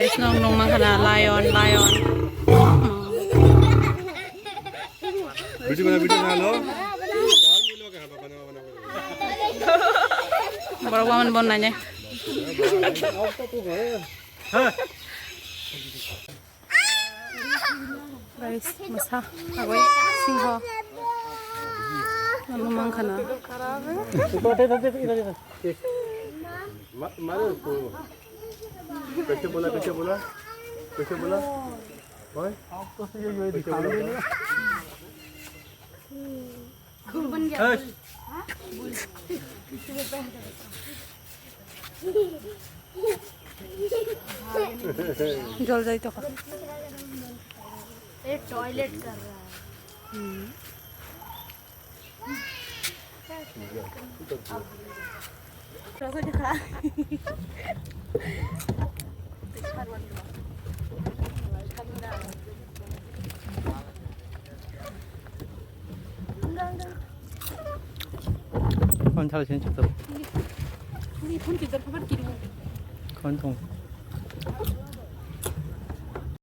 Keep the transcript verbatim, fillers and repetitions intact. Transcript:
Guys, nong nong mang khana lion, lion. Video bana, video bana lo. Borok waman bon nai ne. Guys, masa agoi singho. Nong mang khana. Ma-, mare ko. Kaise bola, kaise bola? Kaise bola? Oi? Kaise bola? Hey. Jol jai to. ये टॉयलेट कर रहा है। Phone charge change to. Phone thong.